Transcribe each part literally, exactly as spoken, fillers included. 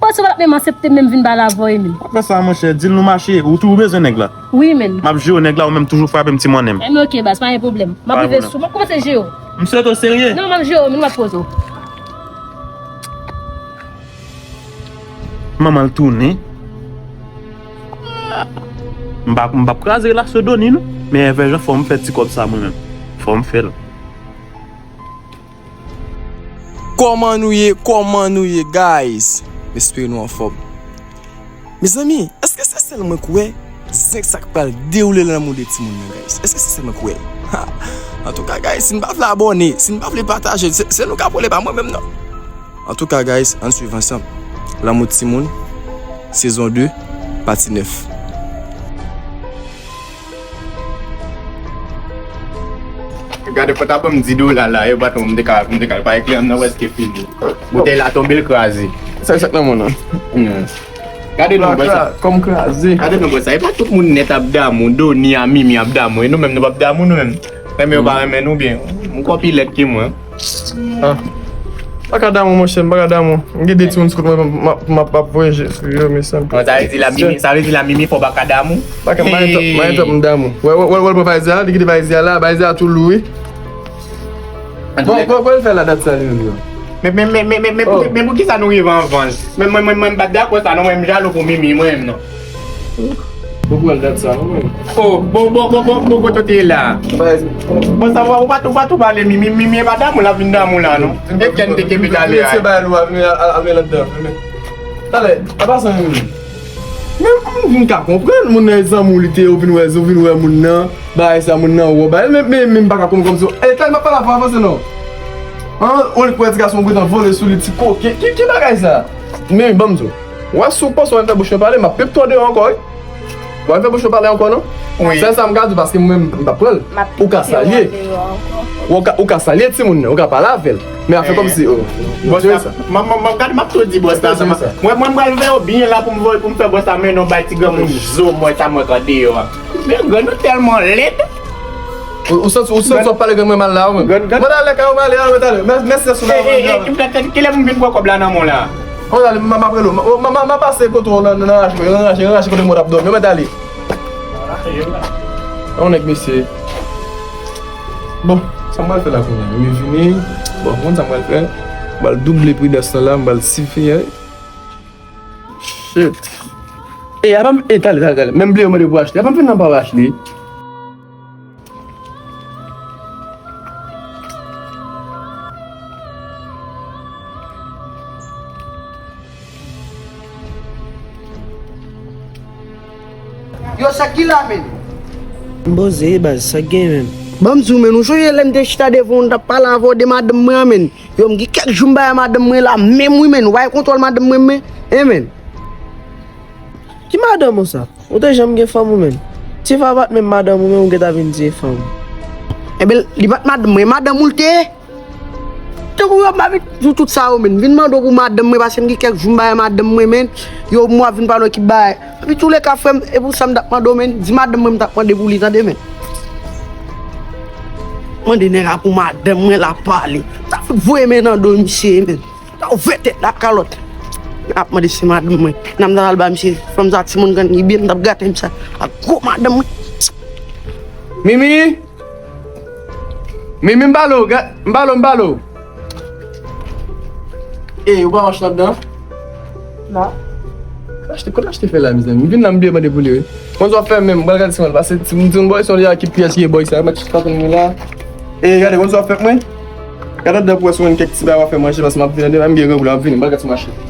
Ou se pa t menm aksepte menm vin pale avè w, Emil. Apa sa, monchè, di l nou mache, ou toujou bezwen nèg la. Wi, men. M ap jere nèg la, ou menm toujou frape m ti mwannen m. Enben, oke, baz, pa gen pwoblèm. M ap rive sou, m ap kòmanse jere w. M swete w serye. Non, m ap jere w, men m ap poze w. Manman l tounen. M p ap, m p ap kraze relasyon Doni, non. Men Èvè Jan, fò m fè ti kòb sa mwen menm. Fò m fè l. Kòman nou ye? Kòman nou ye, guys? M espere nou anfòm. Mezanmi, èske se sèl mwen k wè zen sa k pral dewoule nan lanmou de timoun nan, guys? Èske se sèl mwen k wè? Ha! Antouka, guys, si n pa vle abòne, si n pa vle pataje, se, se nou k ap rele, pa mwen menm, non. Antouka, guys, ann swiv ansanm. Lanmou timoun, sezon de, pati nèf. Gade, fò ta ban m dis dola la, e, patwon, m te ka, m te ka, pa eklè m nan prèske fini. Boutèy la tonbe, l kraze. Sa, sa k nan men w lan? Hmm. Gade non, bwè sa. Kòm kraze. Gade non, bwè sa. E pa tout moun nèt ap damou, Doni a Mimi ap damou, e nou menm nou p ap damou, nou menm. Renmen yo pa renmen nou byen. M konpilèt ke mwen. Ah. Pa ka damou, monchè, m pa ka damou. M gen de timoun sou kont mwen, m ap, m ap, m ap voye je sou yo, mesye. Bon, sa vle di la Mimi, sa vle di la Mimi fè w pa ka damou? Pa ka, m pa gen tan, m pa gen tan pou m damou. Wè, wè, wè, wè, wè, valiz la, li kite valiz la, valiz la tou lou, wi. Bon, bon, bon, l fè la dat sa, li menm, yo. Men, men, men, men, men, men, pou, men poukisa nou rive anvan? Men, mwen, mwen, mwen, m pa t dakò sa, non, mwen, m jalou pou Mimi, mwen menm, non. Bon, pran dat sa, non, mwen. Oh, bon, bon, bon, bon, bon, kote w te la? Bon, sa, ou pa, ou pa tou pale, Mimi, Mimi, e pa damou, l ap vin damou la, non. E kè n te kenbe talè a. Se bay lou, al, al, al, al, al, al, al, talè, apa sa, Mimi? Men m vin ka konprann, moun nan e zanmi w li te ye, ou vin wè, ou vin wè moun nan, bagay sa, moun nan wè w, bagay, men, men, men m pa ka konprann kòmsi, e, talè m ap pale avè w, avanse non. An, ou li kwè ti gason pretan vole sou li, ti koken, ki, ki bagay sa? Men, ban m di w, wè si w panse w al fè bouch mwen pale, m ap pip tou deyò ankò, wi. W al fè bouch mwen pale ankò, non? Wi. Sèl sa m ka di w, paske mwen menm, m p ap pran l. Ou ka salye. Ou ka, ou ka salye timoun nan, ou ka pale avè l. Men afè kòmsi, oh, bòs la, m, m, m, gade, m ap tou di bòs la sa. Mwen, mwen, m pral veye w byen la pou m voye, pou m fè bòs la mennen w bay ti granmoun zo, mwen, sa mwen k andeyò a. Men grann nou tèlman lèd. Ou, ou santi, ou santi w ap pale grann mwen mal la, ou menm? Mwen talè kay ou m ale a, mwen talè. Mè, mèsi sou la. Kilè pou m vin pran kòb la nan men w la? Mwen talè, m, m ap rele w. M, m, m, m ap pase kote w nan, nan, nan rache, nan rache, nan rache kote mwen t ap dòmi. Mwen talè. Yon nèg mesye. Bon, sa m pral fè la kounye a? Mwen vini. Bon, ou konn sa m pral fè? M pral double pridans lan la, m pral sifiye. Shit. E, apa m, e, talè, talè, talè. Menm ble yo mande pou achte. Apa m fin nan pa achte? Yo, sa ki la, men? M poze, baz, sa k gen, men? Ban m di w, men, ou sonje lè m te chita devan w, m t ap pale avè w de madanm mwen an, men? Yo, m gen kèk jou m pa wè madanm mwen la, menm wi, men. Ou pa gen kontwòl madanm mwen, men? Hein, men? Ki madanm ou sa? Ou te janm gen fanm ou, men? Tifa pa t menm madanm ou, men ou gentan vin di e fanm ou. Enben, li pa t madanm mwen, madanm ou l te ye? Tankou yo, m pa vin di w tout sa yo, men. M vin mande w pou madanm mwen, paske m gen kèk jou m pa wè madanm mwen, men. Yo, m w ap vin pale w ki bagay. Antouleka, frè m, e pou sa m t ap mande w, men. Di madanm mwen m t ap mande pou li, tande, men. Mande nèg la pou madanm mwen, l ap pale. Sa fout voye men nan do misye, men. Sa ouvè tèt la, kalòt. N ap mande se madanm mwen. N ap al ba misye, fanm sa timoun grann li byen, m t ap gate misye ak gwo madanm mwen. Mimi! Mimi, m pale w, ga-, m pale w, m pale w. Ey, ou pa mache ladan? Non. Achte, kote achte fè la, mezanmi? M vin la, m bliye mande pou li, wi. Konn sa w ap fè menm, m pral gade si mwen pase, ti, ti moun bòy, se yon lè ki pyès ki bòy sa, mèt chita tann mwen la. E, gade, konn sa w ap fè mwen? Gade anndan pou wè si w jwenn kèk ti bagay w ap fè manje, paske m ap vini, m gen grangou la, m ap vini, m pral gade si m achte.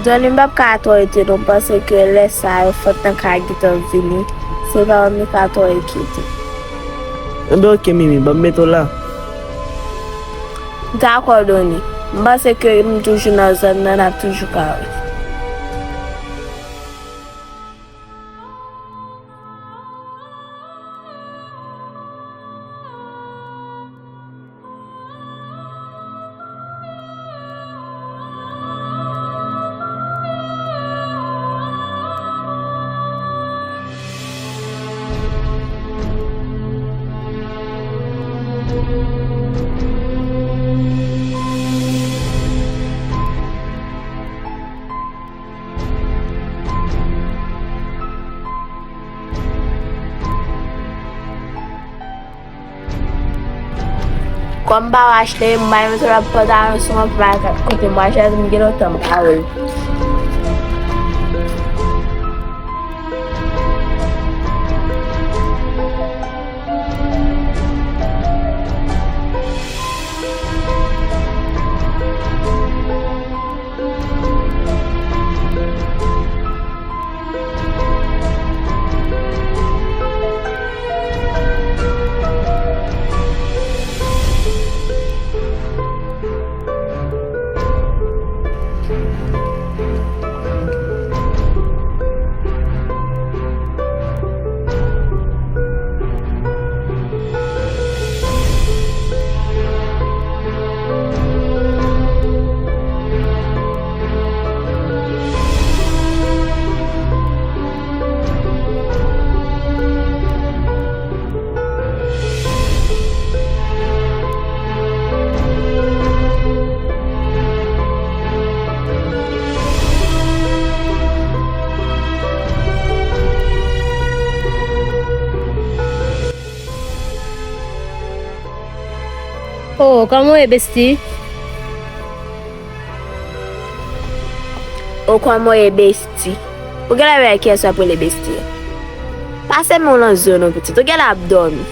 Doni, m p ap ka twò rete non, m panse ke lè sa yo fòt nan ka gentan vini. Se pa m ki ka twò enkyete. Enben, oke, Mimi, ban m mete w la. Dakò, Doni. M panse ke m toujou nan zòn nan, n ap toujou ka wè. Kòm m pa wè Ashley, m pa menm sot ap pantalon sou mwen pou m al kote m wè Ashley, m gen lontan m pa wè l. Oh, kòman w ye, besti? Oh, kòman w ye, besti? Ou genlè wè kiyès w ap rele besti? Pase men w nan zye w non, pitit. Ou genlè ap dòmi.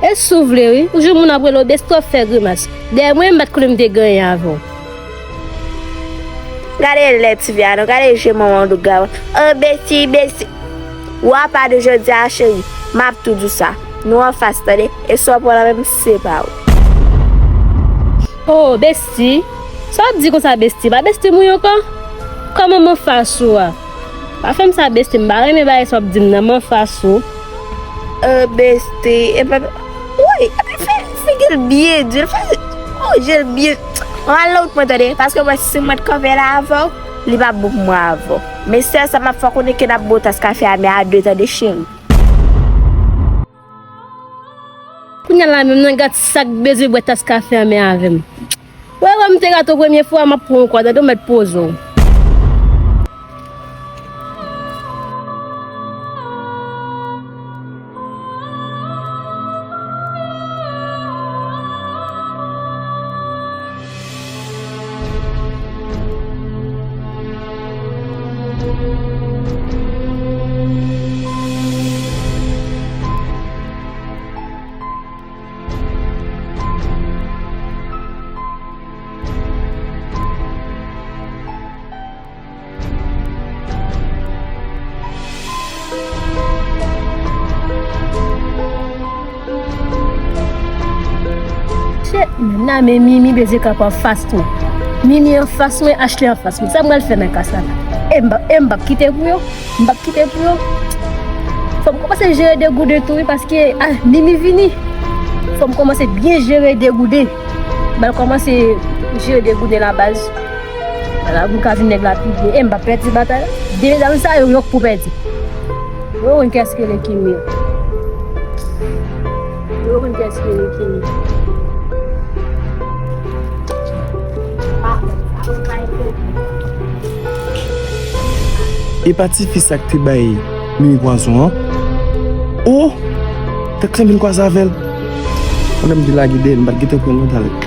E si w vle, wi. Ou jwenn moun ap rele w besti, w ap fè grimas. Dèyè mwen, m pa t konnen m te genyen avè w. Gade lè ti fi a non, gade je manman lougaw. Oh, besti, besti. Ou apa de jodi a, cheri, m ap tou di w sa. Nou anfas, tande? E sa w pran la menm, se pa w. Oh, besti. Sa w ap di konsa, besti? Pa besti m ou ye ankò? Kòman m anfas ou a? Pa fè m sa, besti. M pa renmen bagay sa w ap di m nan, m anfas ou. Oh, besti. Epa, woy, epi fè figi l byen di, fè, oh, je l byen. Mwen al nan wout mwen, tande? Paske mwen, si mwen t kanpe la avè w, li p ap bon pou mwen avè w. Men sèl sa m ap fè w konnen ke n ap bwè tas kafe a, men a de, tande, cheri. Kounye a la menm nan, gad sa k bezwen bwè tas kafe a men avè m. Wè, wè, m te rate w premye fwa, m ap pran w ankò, tande, w mèt poze w. Shit, men nan men Mimi bezwen kanpe anfas mwen. Mimi anfas mwen, Ashley anfas mwen. Sa m pral fè nan ka sa la? E m p ap, e m p ap kite pou yo. M p ap kite pou yo. Fò m kòmanse jere degouden tou, wi, paske, ah, Mimi vini. Fò m kòmanse byen jere degouden. M pral kòmanse jere degouden la, baz. Ala, pou m ka vin nèg la pi byen. E m p ap pèdi batay la. De medam sa yo, yo k pou pèdi. Yo konn kiyès ki rele Kimi. Yo konn kiyès ki rele Kimi. Epa tifi sa k te bay Mimi pwazon an? Oh! Tank sa m vin kwaze avè l. Pandan m te lage dèyè l, m pa t gentan pran l non, talè.